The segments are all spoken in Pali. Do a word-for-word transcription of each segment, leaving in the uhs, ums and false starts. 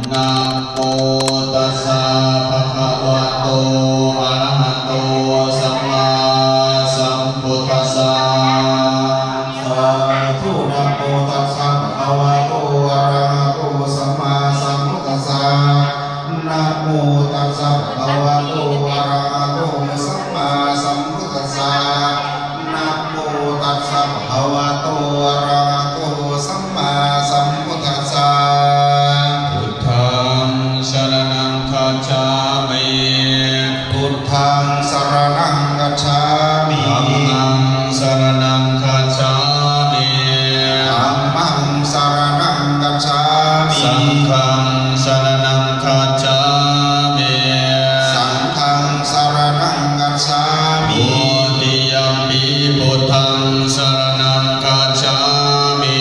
Namo tassa bhagavato arahato sammāsambuddhassa. Sādhu. Namo tassa bhagavato arahato sammāsambuddhassa. Namo tassa bhagavato arahato sammāsambuddhassa. Namo tassa bhagavato arahato sammāsambuddhassa. Buddhaṃ saraṇaṃ gacchāmi. Buddhaṃ saraṇaṃ gacchāmi. Dhammaṃ saraṇaṃ gacchāmi. Dhammaṃ saraṇaṃ gacchāmi. Saṅghaṃ saraṇaṃ gacchāmi. Saṅghaṃ saraṇaṃ gacchāmi. Dutiyampi buddhaṃ saraṇaṃ gacchāmi.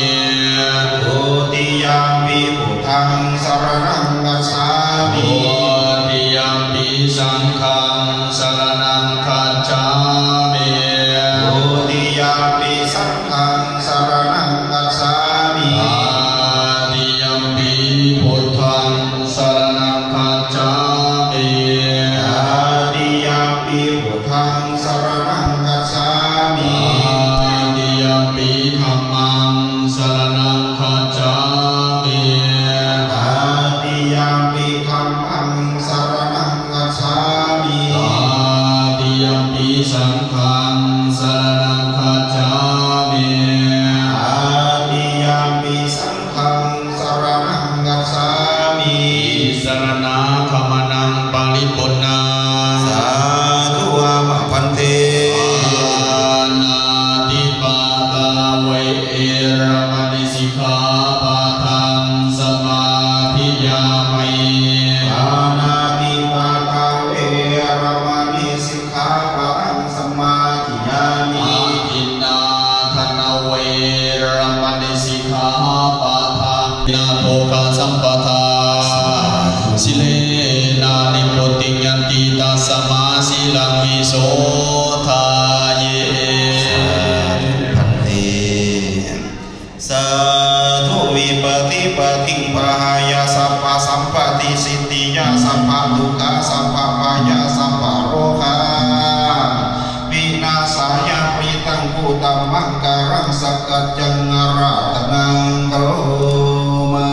Dutiyampi buddhaṃ saraṇaṃ gacchāmi. Dutiyampi saṅghaṃ saraṇaṃ gacchāmi. Dutiyampi saṅghaṃ saraṇaṃ gacchāmi. Tatiyampi buddhaṃ saraṇaṃ gacchāmi. Tatiyampi buddhaṃ saraṇaṃ gacchāmi. Tatiyampi dhammaṃ saraṇaṃ gacchāmi. Tatiyampi dhammaṃ saraṇaṃ gacchāmi. Tatiyampi saṅghaṃ saraṇaṃ gacchāmi. Tatiyampi saṅghaṃ saraṇaṃ gacchāmi. Tisaraṇagamanaṃ paripuṇṇaṃ. Sādhu. Āma bhante. Pāṇātipātā veramaṇī sikkhāpadaṃ samādiyāmi. Pāṇātipātā veramaṇī sikkhāpadaṃ samādiyāmi. Adinnādānā veramaṇī sikkhāpadaṃ. Nābhogasampadā. Sādhu. Sīlena nibbutiṃ yanti, tasmā sīlaṃ visodhaye. Sādhu bhante. Sādhu. Vipattipaṭibāhāya sabbasampattisiddhiyā sabbadukkha sabbabhaya sabbarogā vināsāya parittaṃ brūtha maṅgalaṃ sakkaccaṃ āratanaṃ karoma.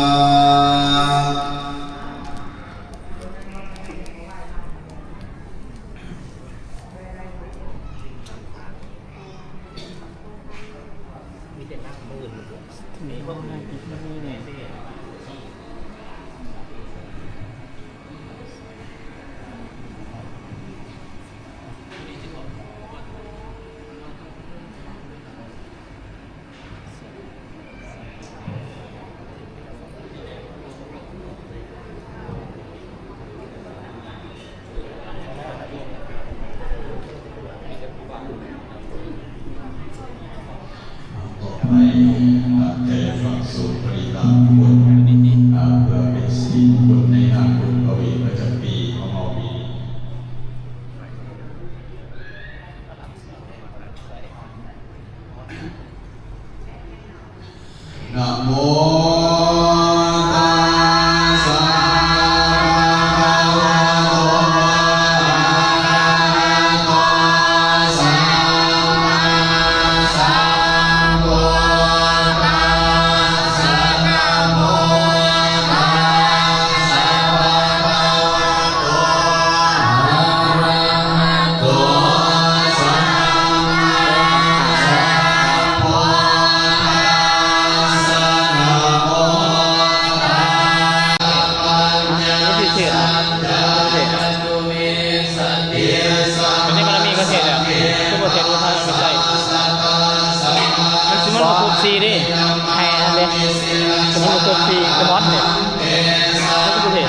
ต่อไปตั้งใจฟังสวดปริตรมงคล อ่า เพื่อเป็นสิริมงคลในงานบุญพระเวทประจำปีของเราปีนี้ Namo tassa bhagavato arahato sammāsambuddhassa. Namo tassa bhagavato arahato sammāsambuddhassa. Namo tassa. อันนี้พิเศษนะ พิเศษ อันนี้มันมีพิเศษแล้ว คือพิเศษรู้ทางไม่ใช่ มันสิมันบ่ครบสี่เด้ ให้อันเด้ สมมุติว่าครบสี่ สมมุติเนี่ย มันก็บ่เท่นะ มันมี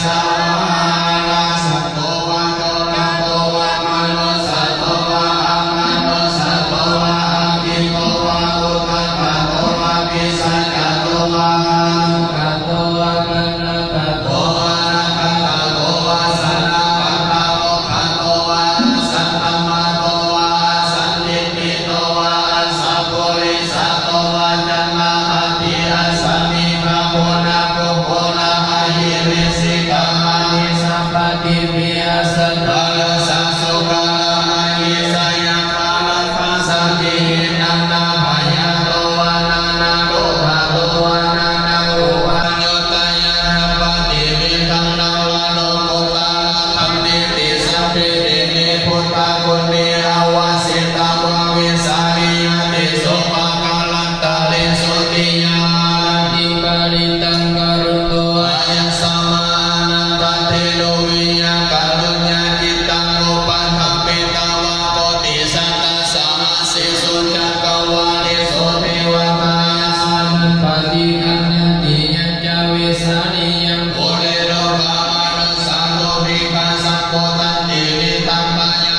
Namo Sattarasā sukalamayī sayakhā rakkhasanti, nānābhayato vā nānādukkhato vā nānāupaddavaṃ, yuttāya paṭivedhaṃ nava lokuttaradhammeti. Sabbītihi buddhaguṇe avajjitvā vijjāya tejo pakārantaresu, tiyāmaratī parittaṃ karonto āyasmā ānandatthero viya kāruññacittaṃ upaṭṭhapetvā koṭisatasahassesu cakkavāḷesu devatā, yasmiṃ paṭiggaṇhanti yañca vessāliyaṃ pure rogāmanussadubbhikkhasambhūtantividhaṃ bhayā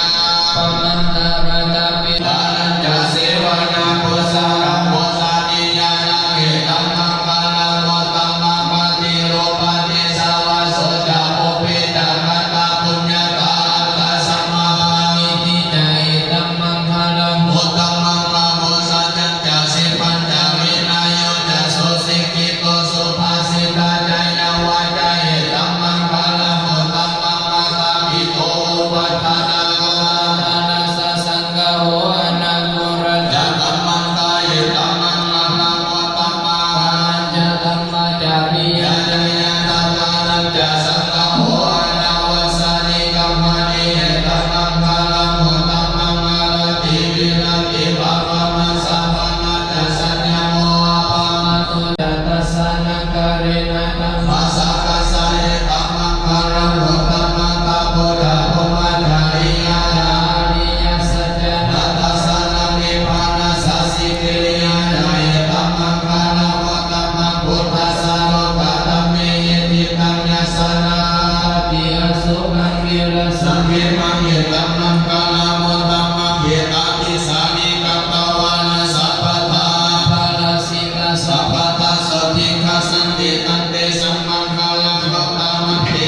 pamātaratthapi dānañca sevanā pūjā ca pūjanīyānaṃ etammaṅgalamuttamaṃ. Paṭirūpadesavāso ca pubbe ca katapuññatā attasammāpaṇidhi ca etammaṅgalamuttamaṃ. Bāhusaccañca sippañca vinayo ca susikkhito subhāsitā ca yā vācā etammaṅgalamuttamaṃ. Mātāpituupaṭṭhānaṃ puttadārassa saṅgaho anākulā ca kammantā etammaṅgalamuttamaṃ. Dānañca dhammacariyā ca ñātakānañca saṅgaho anavajjāni kammāni etammaṅgalamuttamaṃ. Āratī viratī pāpā majjapānā ca saññamo appamādo ca dassanaṃ kālena kammassakacca etammaṅgalamuttamaṃ. Tapo ca brahmacariyā ca ariyasaccāna dassanaṃ nibbānasacchikiriyā ca etammaṅgalamuttamaṃ. Phuṭṭhassa lokadhammehi cittaṃ yassa na kampati asokaṃ virajaṃ khemaṃ etammaṅgalamuttamaṃ. Etādisāni katvāna sabbatthamaparājitā sabbattha sotthiṃ gacchanti tantesaṃ maṅgalamuttamanti.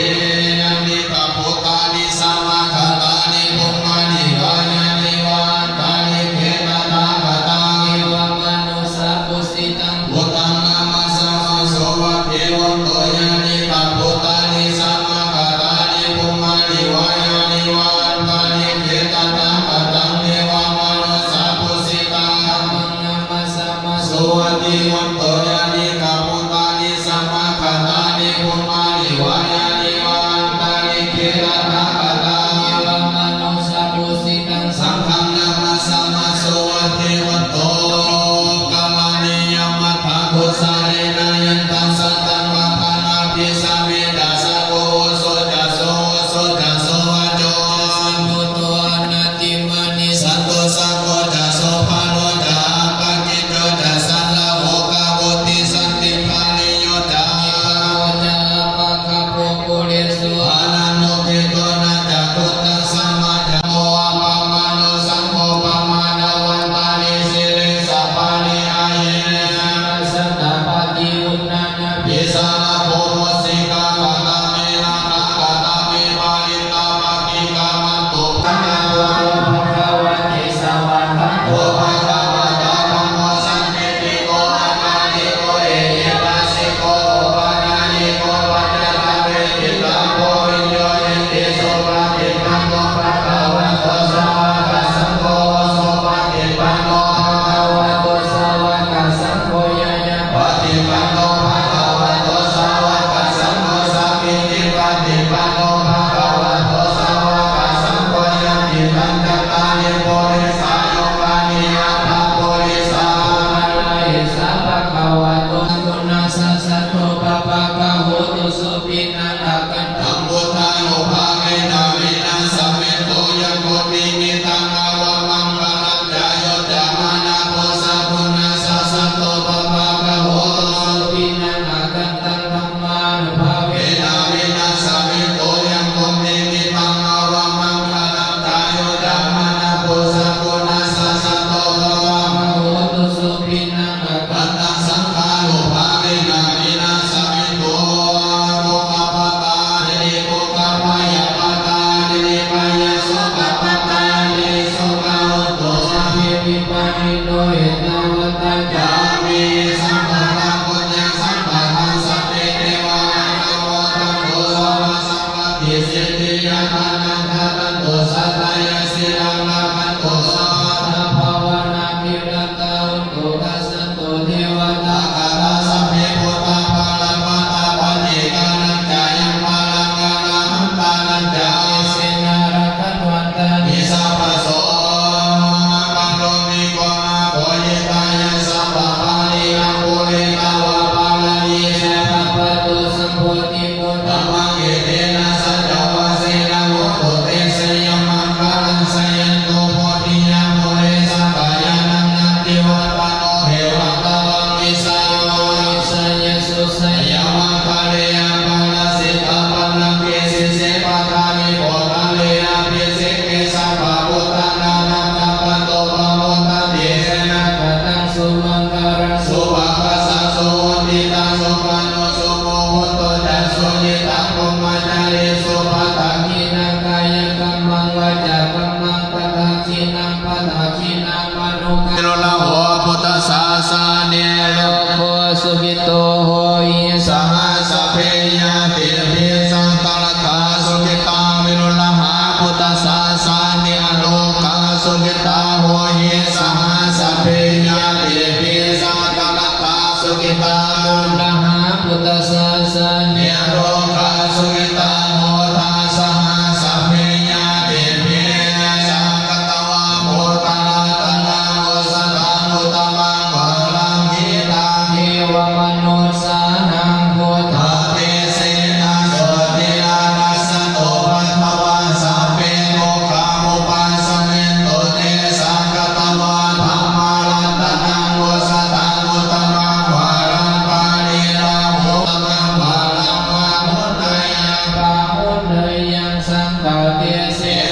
Yānīdha bhūtāni samāgatāni bhummāni vā yāni va antalikkhe tathāgataṃ devamanussapūjitaṃ buddhaṃ namassāma so. Bhagavato yānīdha bhūtāni samāgatāni bhummāni vā yāni va antali Abhisekhā